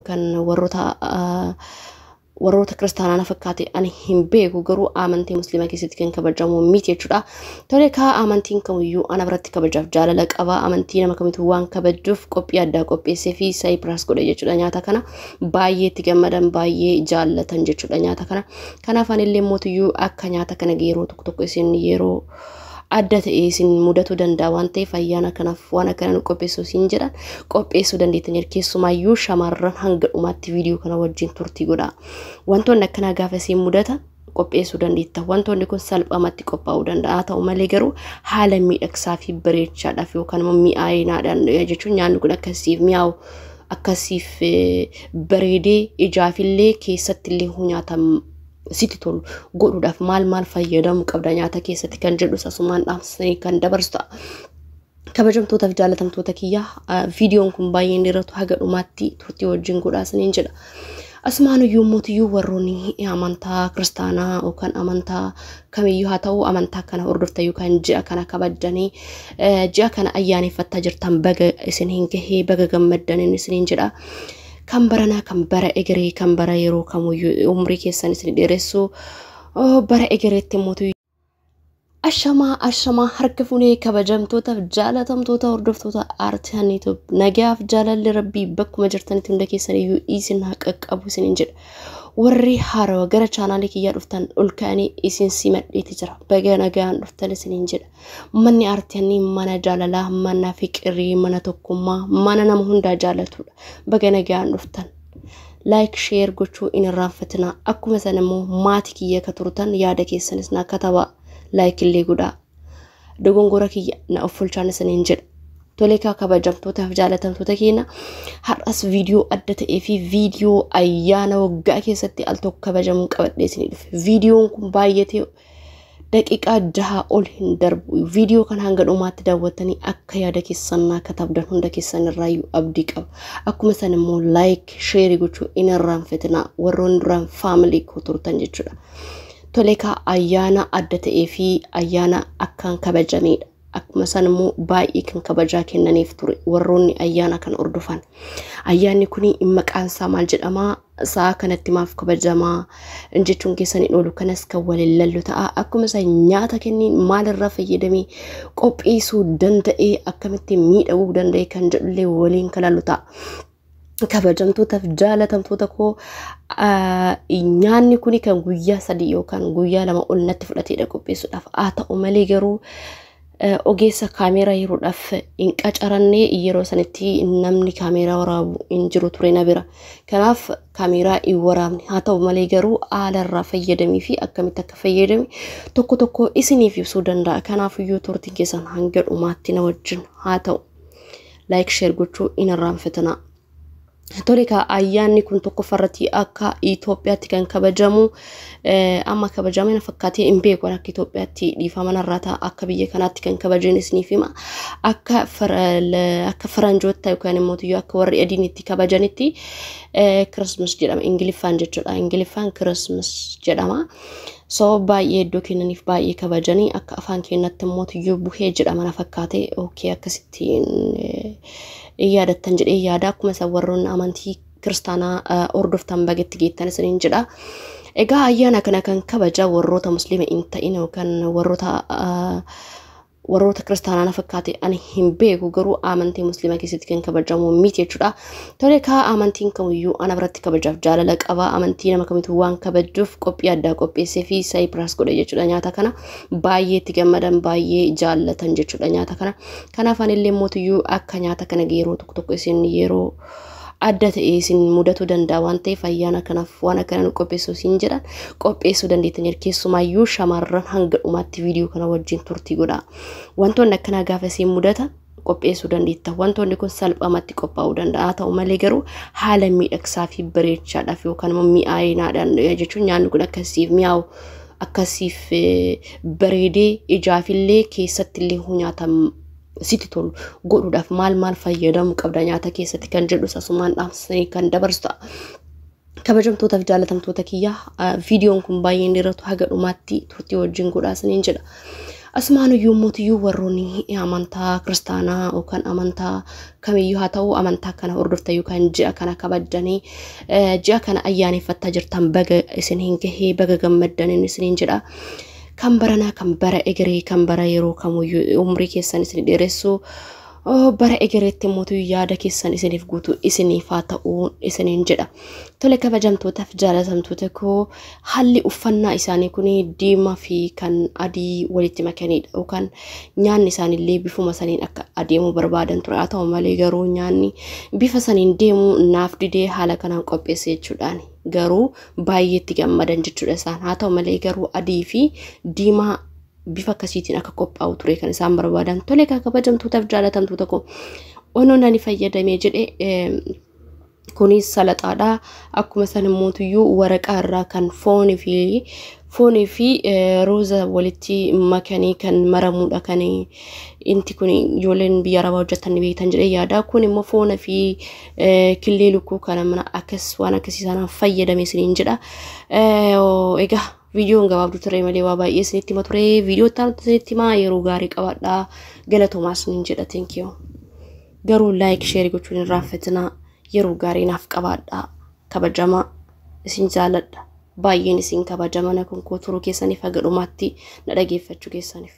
Kan warroota kiristaanaa na fakkaate, ani hin beeku, garuu amantii musliimaa keessatti kan kabajamu miti jechuudha. Tole kaa, amantiin kamiyyuu ana biratti kabajaaf jaalala qaba. Amantii nama kamitu waan kabajuuf qophii addaa qopheessee fi surprise godhe jechuudha nyaata kana. Baay'ee itti gammadan, baay'ee jaallatan jechuudha nyaata kana. Kanaaf anillee mootiyyuu akka nyaata kana yeroo tokko tokko isin yeroo adda ta'e isin mudatuu danda'a waan ta'eef, ayyaana kanaaf waan akkana nu qopheessuu isin jedhan qopheessuu dandeettan. Keessumaayyuu shamarran hanga dhumaatti viidiyoo kana wajjin turtii godha. Wantoonni akkanaa gaafa isin mudatan qopheessuu dandeetta. Wantoonni kun salphamatti qophaa'uu danda'a. Haa ta'u malee garuu haala miidhagsaa fi bareechaadhaaf yookaan immoo mi'aayinaadhaan jechuun nyaanni kun akkasiif mi'aawu, akkasiif bareedee ijaafillee keessattillee nyaatamu sitti tolu godhuudhaaf maal maal fayyadamuu qabda nyaata keessatti kan jedhu asumaan dhaamsanii kan dabarsu ta'a. Kabajamtootaaf jaalatamtoota kiyyaa, viidiyoon kun baay'een dheeratu, haga dhumaatti turtii wajjin godhaa saniin jedha. Asumaan iyyuu mootiyyuu warroonni amantaa kiristaanaa yookaan amantaa kamiyyuu haa ta'u, amantaa kana hordoftan yookaan ji'a kana kabajjanii ji'a kana ayyaaneffattaa jirtan, baga isin hin gahee, baga gammaddaniin isiniin jedha. Kan baranaa, kan bara egeree, kan bara yeroo kamuyyuu umrii keessan isin dheeressu, bara egereetti mootiyyuu. Ashamaa, ashamaa, harka fuunee kabajamtootaaf jaalatamtoota hordoftoota Aartii Haniitoob, nagaaf jaalalli rabbii bakkuma jirtanitti hunda keessan iyyuu isin haa qaqqabu isiniin jedha. Warri haarawa gara chaanaalii kiyyaa dhuftan, ol ka'anii isin simadheeti jira. Baga nagaan dhuftan isiniin jedha. Manni Aartii Hanii mana jaalalaa, mana fiqirii, mana tokkummaa, mana nama hundaa jaalatudha. Baga nagaan dhuftan. Like, share gochuu hin irraanfatinaa. Akkuma sana immoo maatii kiyya akka turtan yaada keessanis naa katabaa. Like illee godhaa. Dogongora kiyya na of fulchaan isiniin jedha. Tolee kaa, kabajamtootaaf jaalatamtoota keenya, har'as viidiyoo adda ta'ee fi viidiyoo ayyaana waggaa keessatti al tokko kabajamuu qabadhee isinii dhufe. Viidiyoon kun baay'atee daqiiqaa 6 ol hin darbu. Viidiyoo kana hanga dhumaatti daawwattanii akka yaada keessan naa katabdan hunda keessan irraayyuu abdii qaba. Akkuma san immoo like, share gochuu hin irraanfatinaa warroonni duraan family koo turtan jechuudha. Tolee kaa, ayyaana adda ta'ee fi ayyaana akkaan kabajamedha. Akkuma san immoo baay'ee kan kabajaa kennaniif ture warroonni ayyaana kana hordofan. Ayyaanni kun maqaan isaa maal jedhamaa? Sa'a kanatti maaf kabajamaa? Jechuun keessan hin oolu, kanas kan waliin lallu ta'a. Akkuma san nyaata kenniin maalirraa fayyadamee qopheessuu danda'ee, akkamitti miidhaguu danda'e kan jedhullee waliin kan lallu ta'a. Kabajamtootaaf jaalatamtoota koo, nyaanni kun kan guyyaa 3 yookaan guyyaa 2 ol natti fudhateedha qopheessuudhaaf. Haa ta'u malee garuu ogeessa kaameeraa yeroodhaaf hin qacaranne, yeroo sanitti namni kaameeraa waraabu hin jiru ture na bira. Kanaaf kaameeraa hin waraabne. Haa ta'u malee garuu haala irraa fayyadamii fi akkamitti akka fayyadame tokko tokko isiniif ibsuu danda'a. Kanaaf iyyuu turtiin keessan hanga dhumaatti na wajjin haa ta'u. Like, share gochuu hin irraanfatinaa. Tole kaa, ayyaanni kun tokkoffaarratti akka Itoophiyaatti kan kabajamu, amma kabajamee na fakkaatee hin beeku akka Itoophiyaatti, dhiifama narraa ta'a, akka biyya kanaatti kan kabajan isiniif hima. Akka faranjoota yookaan immoo akka warri adiin itti kabajanitti Christmas jedhama Ingiliffaan jechuudha. Ingiliffaan Christmas jedhama. So baay'ee iddoo kennaniif, baay'ee kabajanii, akka afaan keenyatti immoo tuyyuu buhee jedhama na fakkaate. Okay, akkasittiin yaadattan jedhee yaada. Akkuma isaan warroonni amantii kiristaanaa hordoftan bagatti geettan isiniin jedha. Egaa ayyaana kana kan kabaja warroota musliima hin ta'in yookaan warroota kiristaanaa na fakkaate, ani hin beeku, garuu amantii musliimaa keessatti kan kabajamu miti jechuudha. Tole kaa, amantiin kamiyyuu ana biratti kabajaaf jaalala qaba. Amantii nama kamitu waan kabajuuf qophii addaa qopheessee fi surprise godhe jechuudha nyaata kana. Baay'ee itti gammadan, baay'ee jaallatan jechuudha nyaata kana. Kanaaf anillee mootiyyuu akka nyaata kana yeroo tokko tokko isin yeroo adda ta'e isin mudatuu danda'a waan ta'eef, ayyaana kanaaf waan akkana nu qopheessuu isin jedhan qopheessuu dandeettan. Keessumaayyuu shamarran hanga dhumaatti viidiyoo kana wajjin turtii godha. Wantoonni akkanaa gaafa isin mudatan qopheessuu dandeetta. Wantoonni kun salphamatti qophaa'uu danda'a. Haa ta'u malee garuu haala miidhagsaa fi bareechaadhaaf yookaan immoo mi'aayinaadhaan jechuun nyaanni kun akkasiif mi'aawu, akkasiif bareedee ijaafillee keessattillee nyaatamu sitti tolu godhuudhaaf maal maal fayyadamuu qabda nyaata keessatti kan jedhu asumaan dhaamsanii kan dabarsu ta'a. Kabajamtootaaf jaalatamtoota kiyyaa, viidiyoon kun baay'een dheeratu, haga dhumaatti turtii wajjin godhaa isiniin jedha. Asumaan iyyuu mootiyyuu warroonni amantaa kiristaanaa yookaan amantaa kamiyyuu haa ta'u amantaa kana hordoftan yookaan ji'a kana kabajjanii ji'a kana ayyaaneffattaa jirtan baga isin hin gahee baga gammaddaniin isiniin jedha. Kan baranaa kan bara egeree kan bara yeroo kamuyyuu umrii keessan isin dheeressu bara egereetti mootuu yaada keessan isiniif guutuu isiniif haa ta'uu isiniin jedha. Tole kabajamtootaaf jaalatamtoota koo haalli uffannaa isaanii kun diimaa fi kan adii walitti makanidha yookaan nyaanni isaaniillee bifuma saniin akka adeemuu barbaadan ture haa ta'u malee garuu nyaanni bifa saniin deemuu naaf didee haala kanaan qopheesse jechuudhaan garuu baay'eetti gammadan jechuudha isaan haa ta'u malee garuu adii fi diimaa bifa akkasiitiin akka qophaa'u ture kan isaan barbaadan. Tole kan kabajamtootaaf jaalatamtoota koo onoon ani fayyadamee jedhe kunis salaxaadha. Akkuma san immoo waraqaa irraa kan foonii fi ruuza walitti makanii kan maramuudha kan inti kun ijoolleen biyya arabaa hojjetan ni beektan jedhee yaada. Kun immoo foona fi killee lukkuu kana mana akkas waan akkasii sanaan fayyadame isiniin jedha. Egaa viidiyoon gabaabduu ture malee waa baay'ee isinitti hima ture. Viidiyoo itti aanutti isinitti himaa yeroo gaarii qabaadhaa. Galatoomaa isiniin jedha. Thank you. Garuu like share gochuun hin irraanfatinaa. Yeroo gaarii naaf qabaadhaa. Kabajamaa isin jaaladha. Baay'een isin kabaja mana kun koo turuu keessaniif haga dhumaatti na dhageeffachuu keessaniif.